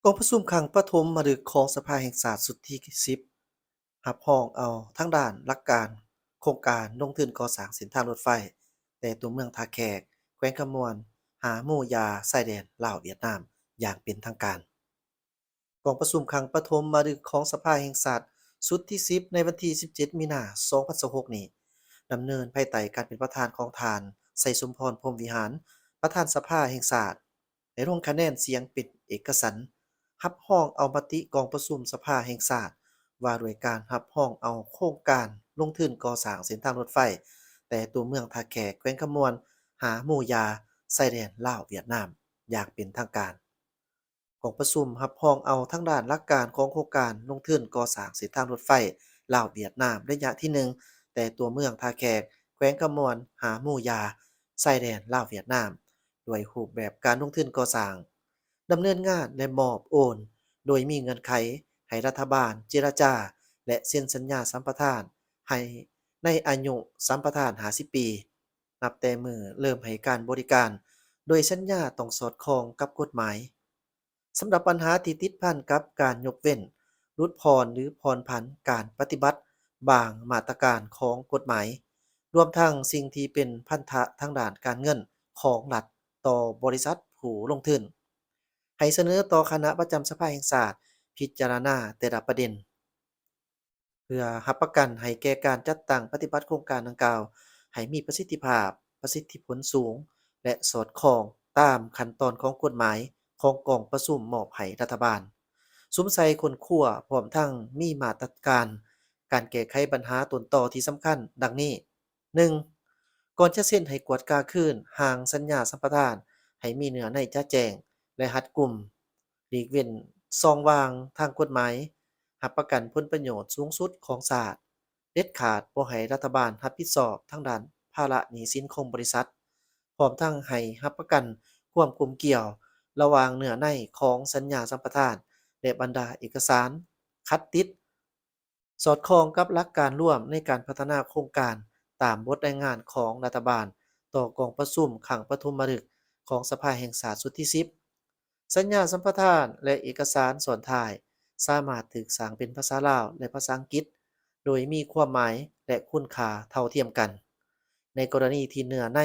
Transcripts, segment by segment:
ກອງປະຊຸມຄັ້ງປະຖົມມະລຶກຂອງສະພາແຫ່ງຊາດຊຸດທີສິບ ຮັບຮອງເອົາທາງດ້ານຫຼັກການໂຄງການລົງທຶນກໍ່ສ້າງເສັ້ນທາງລົດໄຟ ແຕ່ຕົວເມືອງທ່າແຂກ ແຂວງຄຳມ່ວນ ຫາໝູ່ຢາຊາຍແດນລາວຫວຽດນາມ ຢ່າງເປັນທາງການ. ກອງປະຊຸມຄັ້ງປະຖົມມະລຶກຂອງສະພາແຫ່ງຊາດຊຸດທີສິບ ໃນວັນທີສິບເຈັດ ມີນາ ສອງພັນຊາວຫົກນີ້ ດຳເນີນພາຍໃຕ້ການເປັນປະທານຂອງທ່ານ ໄຊສົມພອນ ພົມວິຫານ ປະທານສະພາແຫ່ງຊາດ ໄດ້ລົງຄະແນນສຽງເປັນເອກະສັນ ຮັບຮອງເອົາມະຕິກອງປະຊຸມສະພາແຫ່ງຊາດ ວ່າດ້ວຍການຮັບຮອງເອົາໂຄງການລົງທຶນກໍ່ສ້າງເສັ້ນທາງລົດໄຟ ແຕ່ຕົວເມືອງທ່າແຂກ ແຂວງຄຳມ່ວນ ຫາໝູ່ຢາຊາຍແດນລາວຫວຽດນາມ ຢ່າງເປັນທາງການ. ກອງປະຊຸມຮັບຮອງເອົາທາງດ້ານຫຼັກການຂອງໂຄງການລົງທຶນກໍ່ສ້າງເສັ້ນທາງລົດໄຟລາວຫວຽດນາມ ໄລຍະທີໜຶ່ງ ແຕ່ຕົວເມືອງທ່າແຂກ ແຂວງຄຳມ່ວນ ຫາໝູ່ຢາຊາຍແດນລາວຫວຽດນາມ ດ້ວຍຮູບແບບການລົງທຶນກໍ່ສ້າງ, ດຳເນີນງານ ແລະ ມອບໂອນ ໂດຍມີເງື່ອນໄຂໃຫ້ລັດຖະບານເຈລະຈາ ແລະ ເຊັນສັນຍາສຳປະທານໃຫ້ໃນອາຍຸສຳປະທານຫ້າສິບປີ ນັບແຕ່ມື້ເລີ່ມໃຫ້ການບໍລິການ, ໂດຍສັນຍາຕ້ອງສອດຄ່ອງກັບກົດໝາຍ. ສຳລັບບັນຫາທີ່ຕິດພັນກັບການຍົກເວັ້ນ, ຫຼຸດຜ່ອນ ຫຼື ຜ່ອນຜັນການປະຕິບັດບາງມາດຕະການຂອງກົດໝາຍ, ລວມທັງສິ່ງທີ່ເປັນພັນທະທາງດ້ານການເງິນຂອງລັດຕໍ່ບໍລິສັດຜູ້ລົງທຶນ, ໃຫ້ສະເໜີຕໍ່ຄະນະປະຈຳສະພາແຫ່ງຊາດພິຈາລະນາແຕ່ລະປະເດັນ. ເພື່ອຮັບປະກັນໃຫ້ແກ່ການຈັດຕັ້ງປະຕິບັດໂຄງການດັ່ງກ່າວໃຫ້ມີປະສິດທິພາບ, ປະສິດທິຜົນສູງ ແລະ ສອດຄ່ອງຕາມຂັ້ນຕອນຂອງກົດໝາຍຂອງກອງປະຊຸມມອບໃຫ້ລັດຖະບານ ສຸມໃສ່ຄົ້ນຄວ້າ ພ້ອມທັງມີມາດຕະການການແກ້ໄຂບັນຫາຕົ້ນຕໍທີ່ສຳຄັນ ດັ່ງນີ້: ໜຶ່ງ, ກ່ອນຈະເຊັນໃຫ້ກວດກາຄືນຮ່າງສັນຍາສຳປະທານໃຫ້ມີເນື້ອໃນຈະແຈ້ງ ແລະ ຮັດກຸມ, ຫຼີກເວັ້ນຊ່ອງວ່າງທາງກົດໝາຍ, ຮັບປະກັນຜົນປະໂຫຍດສູງສຸດຂອງຊາດ, ເດັດຂາດບໍ່ໃຫ້ລັດຖະບານຮັບຜິດຊອບທາງດ້ານພາລະໜີ້ສິນຂອງບໍລິສັດ, ພ້ອມທັງໃຫ້ຮັບປະກັນຄວາມກົມກ່ຽວລະຫວ່າງເນື້ອໃນຂອງສັນຍາສຳປະທານ ແລະ ບັນດາເອກະສານຂັດຕິດ ສອດຄ່ອງກັບຫຼັກການລວມໃນການພັດທະນາໂຄງການຕາມບົດລາຍງານຂອງລັດຖະບານຕໍ່ກອງປະຊຸມຄັ້ງປະຖົມມະລຶກຂອງສະພາແຫ່ງຊາດຊຸດທີສິບ. ສັນຍາສຳປະທານ ແລະ ເອກະສານຊ້ອນທ້າຍ ສາມາດຖືກສ້າງເປັນພາສາລາວ ແລະ ພາສາອັງກິດ ໂດຍມີຄວາມໝາຍ ແລະ ຄຸນຄ່າເທົ່າທຽມກັນ. ໃນກໍລະນີທີ່ເນື້ອໃນ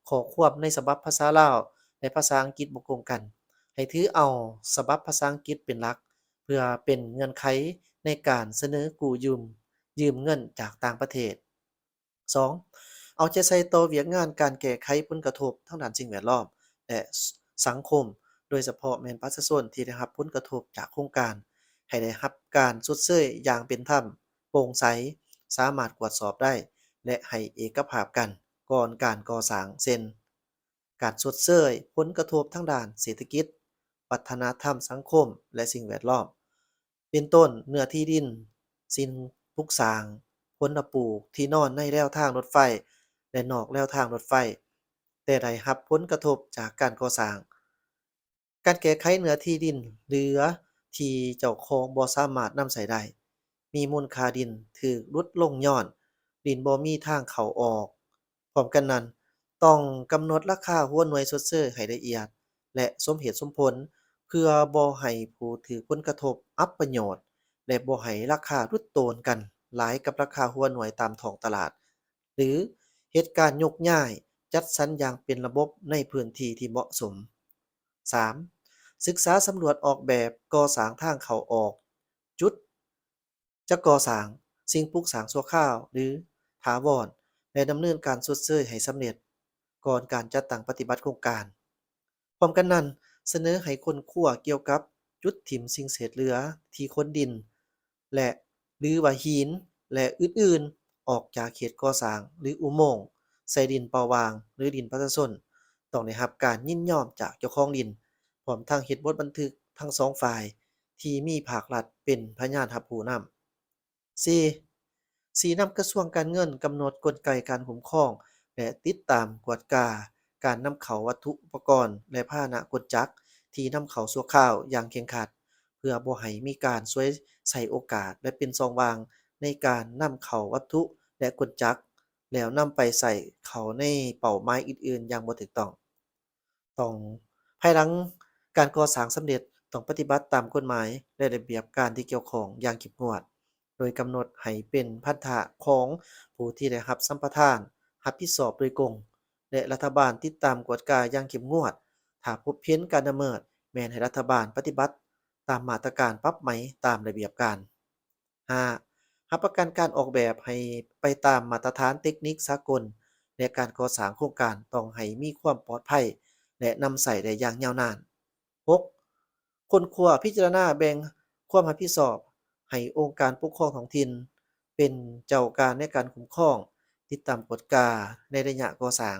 ຂໍ້ຄວາມໃນສະບັບພາສາລາວ ແລະ ພາສາອັງກິດບໍ່ກົງກັນ, ໃຫ້ຖືເອົາສະບັບພາສາອັງກິດເປັນຫຼັກ ເພື່ອເປັນເງື່ອນໄຂໃນການສະເໜີກູ້ຢືມ, ຢືມເງິນຈາກຕ່າງປະເທດ. ສອງ, ເອົາໃຈໃສ່ຕໍ່ວຽກງານການແກ້ໄຂຜົນກະທົບທາງດ້ານສິ່ງແວດລ້ອມ ແລະ ສ-, ສັງຄົມ, ໂດຍສະເພາະແມ່ນປະຊາຊົນທີ່ໄດ້ຮັບຜົນກະທົບຈາກໂຄງການ ໃຫ້ໄດ້ຮັບການຊົດເຊີຍຢ່າງເປັນທຳ, ໂປ່ງໃສ, ສາມາດກວດສອບໄດ້ ແລະ ໃຫ້ເອກະພາບກັນກ່ອນການກໍ່ສ້າງ, ເຊັ່ນ ການຊົດເຊີຍຜົນກະທົບທາງດ້ານເສດຖະກິດ, ວັດທະນະທຳສັງຄົມ ແລະ ສິ່ງແວດລ້ອມ ເປັນຕົ້ນ ເນື້ອທີ່ດິນ, ສິ່ງປຸກສ້າງ, ຜົນລະປູກທີ່ນອນໃນແລວທາງລົດໄຟ ແລະ ນອກແລວທາງລົດໄຟ ແຕ່ໄດ້ຮັບຜົນກະທົບຈາກການກໍ່ສ້າງ. ການແກ້ໄຂເນື້ອທີ່ດິນເຫຼືອທີ່ເຈົ້າຂອງບໍ່ສາມາດນຳໃຊ້ໄດ້, ມີມູນຄ່າດິນຖືກຫຼຸດລົງຍ້ອນດິນບໍ່ມີທາງເຂົ້າອອກ. ພ້ອມກັນນັ້ນ, ຕ້ອງກຳນົດລາຄາຫົວໜ່ວຍຊົດເຊີຍໃຫ້ລະອຽດ ແລະ ສົມເຫດສົມຜົນ ເພື່ອບໍ່ໃຫ້ຜູ້ຖືກຜົນກະທົບອັບປະໂຫຍດ ແລະ ບໍ່ໃຫ້ລາຄາຫຼຸດໂຕນກັນຫຼາຍກັບລາຄາຫົວໜ່ວຍຕາມທ້ອງຕະຫຼາດ ຫຼື ເຮັດການຍົກຍ້າຍ, ຈັດສັນຢ່າງເປັນລະບົບໃນພື້ນທີ່ທີ່ເໝາະສົມ. ສາມ, ສຶກສາສຳຫຼວດອອກແບບກໍ່ສ້າງທາງເຂົ້າອອກຈຸດ ຈະກໍ່ສ້າງສິ່ງປຸກສ້າງຊົ່ວຄາວ ຫຼື ຖາວອນ ແລະ ດຳເນີນການຊົດເຊີຍໃຫ້ສຳເລັດ ກ່ອນການຈັດຕັ້ງປະຕິບັດໂຄງການ. ພ້ອມກັນນັ້ນ, ສະເໜີໃຫ້ຄົ້ນຄວ້າກ່ຽວກັບຈຸດຖິ້ມສິ່ງເສດເຫຼືອທີ່ຂົນດິນ ແລະ ຫຼືວ່າຫີນ ແລະ ອື່ນໆ ອອກຈາກເຂດກໍ່ສ້າງ ຫຼື ອຸໂມງ ໃສ່ດິນເປົ່າວ່າງ ຫຼື ດິນປະຊາຊົນ ຕ້ອງໄດ້ຮັບການຍິນຍອມຈາກເຈົ້າຂອງດິນ ພ້ອມທັງເຮັດບົດບັນທຶກທັງສອງຝ່າຍທີ່ມີພາກລັດເປັນພະຍານຮັບຮູ້ນຳ. ສີ່, ຊີ້ນຳກະຊວງການເງິນກຳນົດກົນໄກການຄຸ້ມຄອງ ແລະ ຕິດຕາມກວດກາການນຳເຂົ້າວັດຖຸອຸປະກອນ ແລະ ພາຫະນະກົນຈັກທີ່ນຳເຂົ້າຊົ່ວຄາວຢ່າງເຄັ່ງຄັດ ເພື່ອບໍ່ໃຫ້ມີການສວຍໃຊ້ໂອກາດ ແລະ ເປັນຊ່ອງວ່າງໃນການນຳເຂົ້າວັດຖຸ ແລະ ກົນຈັກ ແລ້ວນຳໄປໃຊ້ເຂົ້າໃນເປົ້າໝາຍອື່ນໆຢ່າງບໍ່ຖືກຕ້ອງ. ຕ້ອງ, ພາຍຫຼັງການກໍ່ສ້າງສຳເລັດ, ຕ້ອງປະຕິບັດຕາມກົດໝາຍ ແລະ ລະບຽບການທີ່ກ່ຽວຂ້ອງຢ່າງເຂັ້ມງວດ, ໂດຍກຳນົດໃຫ້ເປັນພັນທະຂອງຜູ້ທີ່ໄດ້ຮັບສຳປະທານຮັບຜິດຊອບໂດຍກົງ ແລະ ລັດຖະບານຕິດຕາມກວດກາຢ່າງເຂັ້ມງວດ. ຖ້າພົບເຫັນການລະເມີດ, ແມ່ນໃຫ້ລັດຖະບານປະຕິບັດຕາມມາດຕະການປັບໃໝຕາມລະບຽບການ. ຫ້າ, ຮັບປະກັນການອອກແບບໃຫ້ໄປຕາມມາດຕະຖານເຕັກນິກສາກົນ ແລະ ການກໍ່ສ້າງໂຄງການຕ້ອງໃຫ້ມີຄວາມປອດໄພ ແລະ ນຳໃຊ້ໄດ້ຢ່າງຍາວນານ. ຫົກ, ຄົ້ນຄວ້າພິຈາລະນາແບ່ງຄວາມຮັບຜິດຊອບໃຫ້ອົງການປົກຄອງທ້ອງຖິ່ນເປັນເຈົ້າການໃນການຄຸ້ມຄອງ, ຕິດຕາມກວດກາໃນໄລຍະກໍ່ສ້າງ.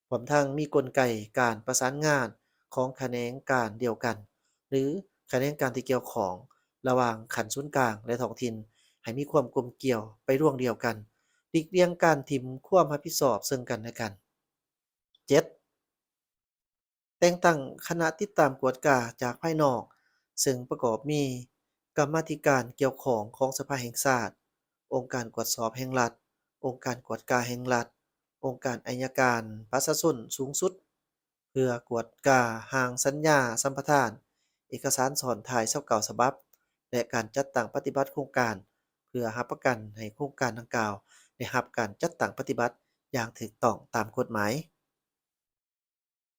ພ້ອມທັງມີກົນໄກການປະສານງານຂອງຂະແໜງການດຽວກັນ ຫຼື ຂະແໜງການທີ່ກ່ຽວຂ້ອງລະຫວ່າງຂັ້ນສູນກາງ ແລະ ທ້ອງຖິ່ນ ໃຫ້ມີຄວາມກົມກ່ຽວໄປດວງດຽວກັນ, ຫຼີກລ່ຽງການຖິ້ມຄວາມຮັບຜິດຊອບເຊິ່ງກັນແລະກັນ. ເຈັດ, ແຕ່ງຕັ້ງຄະນະຕິດຕາມກວດກາຈາກພາຍນອກ, ເຊິ່ງປະກອບມີກຳມາທິການກ່ຽວຂ້ອງຂອງສະພາແຫ່ງຊາດ, ອົງການກວດສອບແຫ່ງລັດ, ອົງການກວດກາແຫ່ງລັດ, ອົງການໄອຍະການປະຊາຊົນສູງສຸດ ເພື່ອກວດກາຮ່າງສັນຍາສຳປະທານ, ເອກະສານຊ້ອນທ້າຍຊາວເກົ້າສະບັບ ແລະ ການຈັດຕັ້ງປະຕິບັດໂຄງການ ເພື່ອຮັບປະກັນໃຫ້ໂຄງການດັ່ງກ່າວໄດ້ຮັບການຈັດຕັ້ງປະຕິບັດຢ່າງຖືກຕ້ອງຕາມກົດໝາຍ.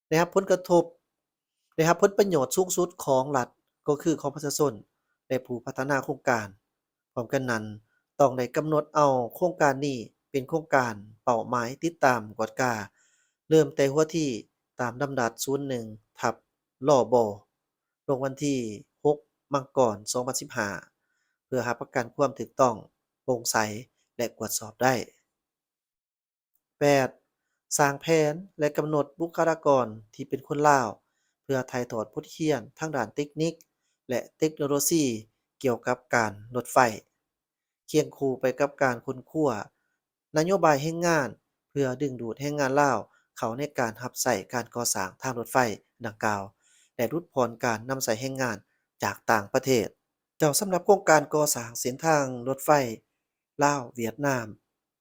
ໄດ້ຮັບຜົນກະທົບ, ໄດ້ຮັບຜົນປະໂຫຍດສູງສຸດຂອງລັດ ກໍຄືຂອງປະຊາຊົນ ແລະ ຜູ້ພັດທະນາໂຄງການ. ພ້ອມກັນນັ້ນ, ຕ້ອງໄດ້ກຳນົດເອົາໂຄງການນີ້ເປັນໂຄງການເປົ້າໝາຍຕິດຕາມກວດກາ, ເລີ່ມແຕ່ຫົວທີຕາມລຳດັບ ສູນໜຶ່ງ ທັບ ລບ ລົງວັນທີ ຫົກ ມັງກອນ ສອງພັນສິບຫ້າ ເພື່ອຮັບປະກັນຄວາມຖືກຕ້ອງ, ໂປ່ງໃສ ແລະ ກວດສອບໄດ້. ແປດ, ສ້າງແຜນ ແລະ ກຳນົດບຸກຄະລາກອນທີ່ເປັນຄົນລາວ ເພື່ອຖ່າຍທອດບົດຮຽນທາງດ້ານເຕັກນິກ ແລະ ເຕັກໂນໂລຊີກ່ຽວກັບການລົດໄຟ, ຄຽງຄູ່ໄປກັບການຄົ້ນຄວ້ານະໂຍບາຍແຮງງານ ເພື່ອດຶງດູດແຮງງານລາວເຂົ້າໃນການຮັບໃຊ້ການກໍ່ສ້າງທາງລົດໄຟດັ່ງກ່າວ ແລະ ຫຼຸດຜ່ອນການນຳໃຊ້ແຮງງານຈາກຕ່າງປະເທດ. ເຈົ້າ, ສຳລັບໂຄງການກໍ່ສ້າງເສັ້ນທາງລົດໄຟລາວ-ຫວຽດນາມ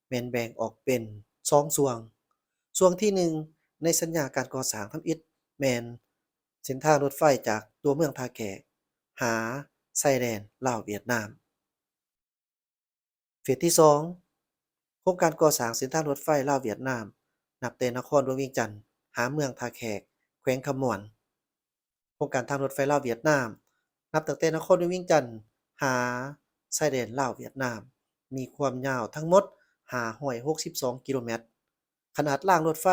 ແມ່ນແບ່ງອອກເປັນສອງຊ່ວງ. ຊ່ວງທີໜຶ່ງ ໃນສັນຍາການກໍ່ສ້າງທຳອິດ ແມ່ນເສັ້ນທາງລົດໄຟຈາກຕົວເມືອງທ່າແຂກຫາຊາຍແດນລາວ-ຫວຽດນາມ. ເຟສທີສອງ ໂຄງການກໍ່ສ້າງເສັ້ນທາງລົດໄຟລາວ-ຫວຽດນາມ ນັບແຕ່ນະຄອນຫຼວງວຽງຈັນຫາເມືອງທ່າແຂກ ແຂວງຄຳມ່ວນ. ໂຄງການທາງລົດໄຟລາວ-ຫວຽດນາມ ນັບຕັ້ງແຕ່ນະຄອນຫຼວງວຽງຈັນຫາຊາຍແດນລາວ-ຫວຽດນາມ ມີຄວາມຍາວທັງໝົດຫ້າຮ້ອຍຫົກສິບສອງກິໂລແມັດ. ຂະໜາດລາງລົດໄຟ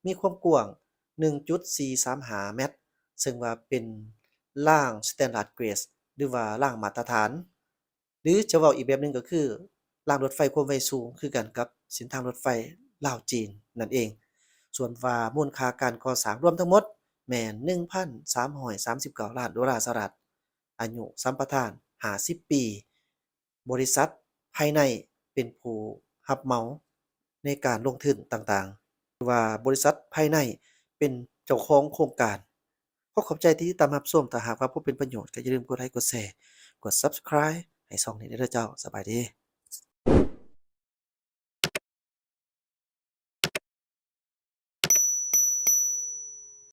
ມີຄວາມກວ້າງໜຶ່ງຈຸດສີ່ສາມຫ້າແມັດ, ເຊິ່ງວ່າເປັນລາງສະແຕນດາດເກຣດ ຫຼືວ່າລາງມາດຕະຖານ. ຫຼືຈະເວົ້າອີກແບບໜຶ່ງກໍຄື ລາງລົດໄຟຄວາມໄວສູງຄືກັນກັບເສັ້ນທາງລົດໄຟລາວ-ຈີນນັ້ນເອງ. ສ່ວນວ່າມູນຄ່າການກໍ່ສ້າງລວມທັງໝົດແມ່ນໜຶ່ງພັນສາມຮ້ອຍສາມສິບເກົ້າລ້ານໂດລາສະຫະລັດ, ອາຍຸສຳປະທານຫ້າສິບປີ, ບໍລິສັດພາຍໃນເປັນຜູ້ຮັບເໝົາໃນການລົງທຶນຕ່າງໆ ຫຼືວ່າບໍລິສັດພາຍໃນເປັນເຈົ້າຂອງໂຄງການ. ຂໍຂອບໃຈທີ່ຕິດຕາມຮັບຊົມ. ຖ້າຫາກວ່າພົບເປັນປະໂຫຍດ ກໍຢ່າລືມກົດໄລກົດແຊ ກົດ Subscribe ໃຫ້ຊ່ອງນີ້ເດີເຈົ້າ. ສະບາຍດີ.